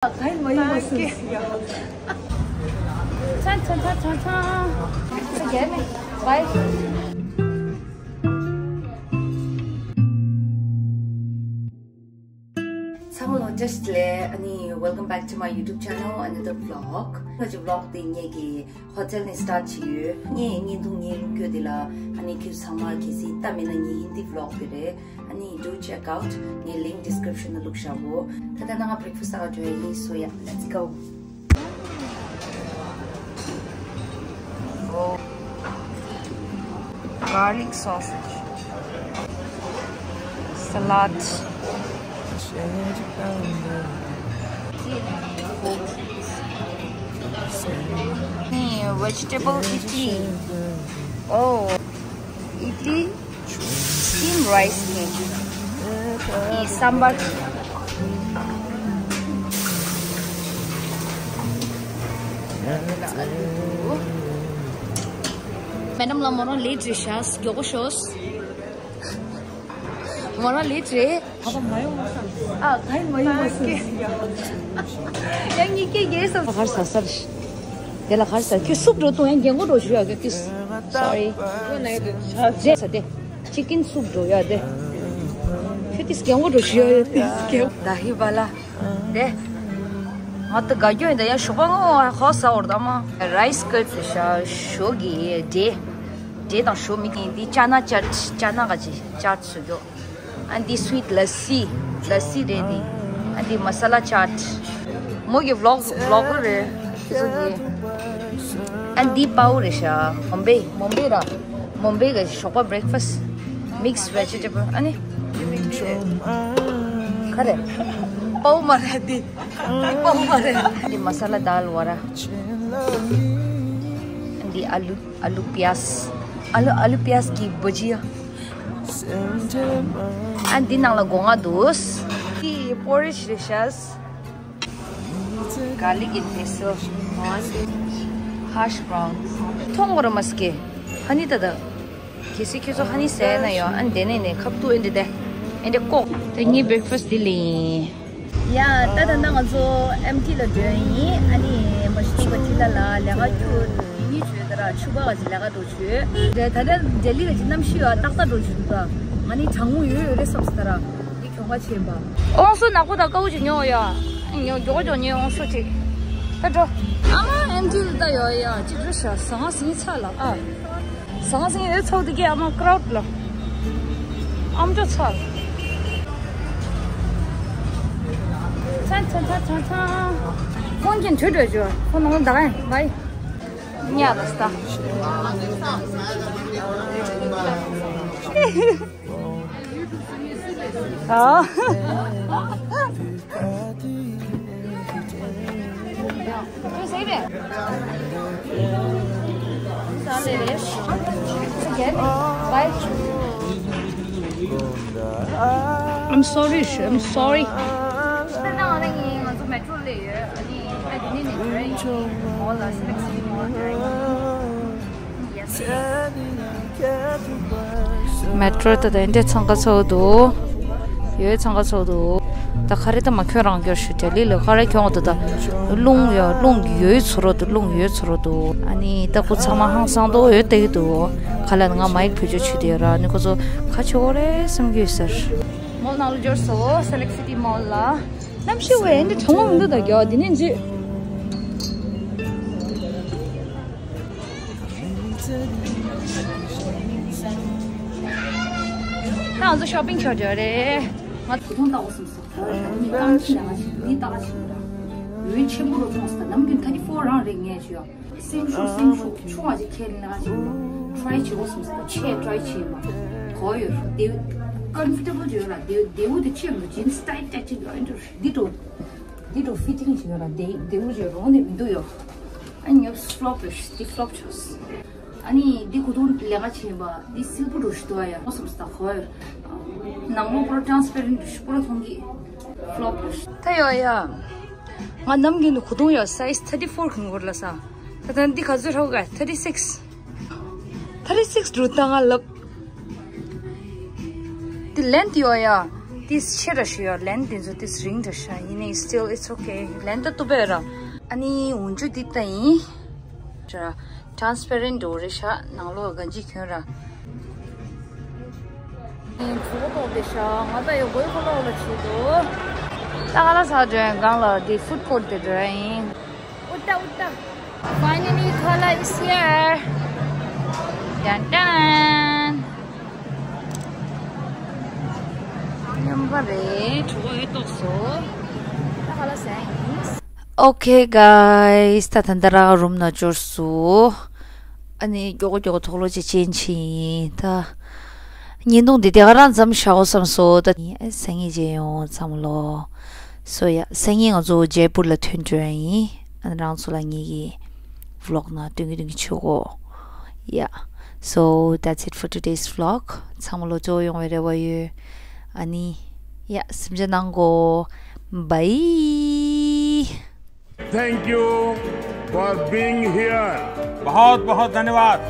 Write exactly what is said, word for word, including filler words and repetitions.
Danke. Ja. ཚང་ཚང་ཚང་ཚང་ཚང་། ཚང་གས་ནས། Bye. ཚང་མ་ལ་བཀྲ་ཤིས་བདེ་ལེགས། ཨ་ནི། Welcome back to my YouTube channel, another vlog. ང་ཚོའི་vlog དེ་ངེད་ཀྱི་hotel ནས་start བྱས་ཡོད། ངའི་བརྙན་ཐུང་ངའི་ལུག་སྐྱོ་དེ་ལ་ཨ་ནི་ཁྱེད་ཚང་མ་གལ་སྲིད་ལྟ་མེད་ན་ངའི་ཧིན་དི་vlog དེ་རེད། ཨ་ནི་do check out. ངའི་link description ལ་བླུགས་བཞག་གོ། ད་ལྟ་ང་breakfast ཟ་ག་འགྲོ་ཡ་ཡིན། So yeah, let's go. Garlic sausage, salad. ནི་vegetable idli. Oh, idli, steamed rice ནི་ནི་sambar. Madam ལ་མོ་རང་late རེད་ཤག་མགྱོགས་པོ་ཤོག་མོ་རང་late རེད། ཨ་ག་ཡིན་མ་ཡིན་མ་སོང་། ཡང་གཉིས་ཀས་རྒྱལ་སོང་། གར་ས་སར། དེ་ལ་གར་ས་ཁྱོད་སུབ་འགྲོ་དུང་ཡང་རྒྱན་གོ་འགྲོ་ཞུ་ཡ་གི། Sorry. རྗེས་ས་དེ་chicken soup འགྲོ་ཡ་དེ། ཁྱོད་དེས་རྒྱན་གོ་འགྲོ་ཞུ་ཡ་ཡོད་དེ་རྒྱན། ད་ཧི་བ་ལ་དེ། ང་ད་དགའ་རྒྱུ་ཡིན། ད་ཡང་ཞོགས་པ་ངོ་ཧོ་ས་འོར་ད་མ། Rice curd ཞོ་གི་འབྲས། འབྲས་དང་ཞོ་མི་གི་འདི་ཅ་ན་ཅཊ། ཅ་ན་ག་ཅི་ཅཊ་སུ་གྱོ། ཨ་འདི་sweet lassi། lassi རེད་འདི། ཨ་འདི་masala chaat། མོ་གི་vlog vlogger རེད། ཁྱེད་ཚོ་གི། ཨ་འདི་པའོ་རེད་ཤག་མོམ་བེ། མོམ་བེ་ར། མོམ་བེ་གི་ཞོགས་པ་breakfast mixed vegetable ཨ་ནི། ག་རེ། པའོ་མ་རེད་འདི། འདི་པའོ་མ་རེད། འདི་masala dal vada། འདི་ཨ་ལུ། ཨ་ལུ་པི་ཡཱས། ཨ་ལུ། ཨ་ལུ་པི་ཡཱས་ཀྱི་བྷ་ཇི་ཡ། ཨ་འདི་ནང་ལ་སྒོ་ང་འདུག་འདི་porridge རེད་ཤག garlic in pesto། hash brown། མཐོང་བར་མ་སྐྱེ། ཧ་ནི་ད་ད། གལ་སྲིད་ཁྱེད་ཚོ་ཧ་ནི་ཟས་ན་ཡོད། ཨ་འདི་ནས་ནས་ཁབ་ཏུ་ཨེ་འདི་དེ། ཨེ་འདི་ཀོག་དེ་ངའི་breakfast འདི་ལ་ཡིན། ཡ། ད་ད་ལྟ་ང་ཚོ་ཨེམ་ཊི་ལ་འགྲོ་ཡིན། ཨ་ནི་མ་ཤི་ཏི་ག་ཊི་ལ་ལ་ལས་ཀ་ཁྱུ་ཡིན་ནི་བྱོས་ད་ར་ཆུ་བ་ག་ཅི་ལས་ཀ་འགྲོ་བྱོས། དེ་ད་ལྟ་ལྡི་ལི་ག་ཅི་གནམ་གཤིས་ཡོད་ཏག་ཏག་འགྲོ་བྱོས་འདུག་ད་ང་ནི་གྲང་མོ་ཡོད་ཡོད་རེད་བསམ་སོང་ད་ར། འདི་གྱོང་ཁ་ཆེན་པ། ཨོང་སོ་ནག་པོ་དང་དཀར་པོ་ཅིག་ཉོ་ཡ། ཉོ་མགྱོགས་མགྱོགས་ཉོས་ཨོང་སོ་ཅིག་ད་འགྲོ། ཨ་མ་ཨེམ་ཊི་ལ་ལྟ་ཡོད་ཡ། ཅིག་རེད་ཤག་ཟ་ང་ཟིན་ཚ་ལ་ཨ། ཟང་ཟིང་ཡོད་ཚོགས་དེ་གའི་ཨ་མ་crowd ལ། ཨམ་ཅོག་ཚར། ཚང་ཚང་ཚང་ཚང་ཚང་། ཁོང་གིས་འདྲི་འདྲི་བྱོས། ཁོང་ནང་ལ་ད་ག་ཡིན་བའི། ཉག་ལ་སྟ། ཨ། I'm sorry, I'm sorry. Metro ད་ད་འདྲ་འཚང་ཁ་ཚོགས་འདུག་ཡོད་འཚང་ཁ་ཚོགས་འདུག་ད་ཁ་རེ་ད་མ་ཁྱོད་རང་སྐྱོར་ཞུ་ལྡི་ལི་ལ་ཁ་རེ་ཁྱོད་ད་ད་རླུང་ཡོད་རླུང་ཡོད་ཚོ་རོ་འདུག་རླུང་ཡོད་ཚོ་རོ་འདུག་ཨ་ནི་ད་ཁོ་ཚང་མ་ཧང་སང་འདུག་ཡོད་ལྟ་གི་འདུག་ཁ་ལ་ང་མའིག་བེད་སྤྱོད་བྱེད་དེ་ཡོད་ར། ཨ་ནི་ཁོ་ཚོ་ཁ་ཆེ་བོ་རེད་བསམ་གྱི་ཡོད་ཟེར། མོལ་ནང་ལ་འབྱོར་སོང་། Select City Mall ལ། གནམ་གཤིས་འོ་ཡ་འདི་གྲང་མོ་མི་འདུག་ད་རྒྱ་འདི་ནས་འཇིགས། ད་ང་ཚོ་shopping བྱ་རྒྱུ་རེད། ང་ཐུག་ཐུང་ལྟ་བུ་སོང་ཟེར། ད་ནི་རྐང་ཁྱི་ལ་ང་ཞིག་འདི་ལྟ་ག་ཞིག་ར། འོན་ཆེན་པོ་རུ་མཐོང་ཟེར། ནམ་རྒྱུན་thirty four རང་རེད་ངས་བྱོས། སེམས་ཤུགས་སེམས་ཤུགས་ཆུང་བ་ཞིག་ཁྱེར་ན་ཞིག་try བྱེད་དགོས་སོང་ཟེར། ཆེ་try བྱེད་མ་གོ་ཡོད། བདེ་comfortable བྱོས་ར། བདེ་བདེ་བོ་དེ་ཆེ་མོ་jeans tight tight ཅིག་ཡོད་འདྲ་འདི་འགྲོ། འདི་འགྲོ་fitting ཞིག་ཡོད་ར། བདེ་བདེ་བོ་ཞིག་རོང་ནས་མི་འདུག་ཡོད། ཨ་ནི་ཉོབ་flop རེད། འདི་flop ཆོག་ཨ་ནི་འདི་གོ་དུང་ལས་ཀ་བྱེད་པ་འདི་སིལ་བུ་འགྲོ་ཞིག་འདུག་ཡ། མོ་སོམ་སྟ་ཁོ་ཡོད། ནང་ལོགས་པོ་ར་transparent འགྲོ་ཞིག་པོ་ར་མཐོང་གི flop རེད། ད་ཡོད་ཡ། ང་ནམ་རྒྱུན་དུ་གོ་དུང་ཡོད་size thirty four གི་ངོར་ལ་ས། ད་ལྟ་འདི་ག་ཚོད་ཧྲ་ག thirty six། thirty six འགྲོ་ད་ང་ལབ། འདི་length ཡོད་ཡ། ཏིས་ཆེ་ར་ཞུ་ཡ་ལན་འདི་ཚོ་ཏིས་རིང་ར་ཤ་ཡིན་ནའི་still it's okay ལན་ད་ཏུ་བེ་ར། ཨ་ནི་འུན་ཆུ་འདི་ད་ཡིན། ཏྲ་transparent འགྲོ་རེ་ཤ་ནང་ལོགས་ག་འཇི་གྱོན་ར། ཡིན་གྲོགས་ཏོག་དེ་ཤ་ང་ད་ཡོ་གོའི་ཁོ་ལོག་ལ་ཆུ་དོ། ད་ག་ལ་ས་ཏྲེན་གང་ལ་འདི་food court དེ་འགྲོ་ཡིན། Uta, uta. Finally, Kala is here. Dun dun. ཉམས་པ་རེད། གྲོགས་ཡོད་ཏོག་སོ། ད་ག་ལ་ཟ་ཡིན། Okay, guys, ད་ད་ད་ར་རུམ་ན་འབྱོར་སོ། ཨ་ནི་མགྱོགས་མགྱོགས་ཐོག་ལོ་ཅིག་ཅན་ཆི་ཡིན་ད། བརྙན་ཐུང་འདི་དེ་ག་རང་མཚམས་བཞག་འོ་བསམ་སོ་ད། ཨེ་སང་ཉིན་མཇལ་ཡོང་ཚང་མ་ལོ། སོ་ཡ་སང་ཉིན་ང་ཚོ་ཇེ་པུར་ལ་ཐོན་འགྲོ་ཡ་ཡིན། ཨ་ནི་རང་ཚོ་ལ་ངེད་ཀྱི་vlog ནང་སྟོན་གི་སྟོན་གི་ཆོག་གོ། Yeah, so that's it for today's vlog. ཚང་མ་ལོ་གཙོ་བོ་ཡོང་བའི་རེ་བ་ཡོད། ཨ་ནི་ཡ་སེམས་ཆ་གནང་གོ། Bye. Thank you for being here. बहुत बहुत धन्यवाद।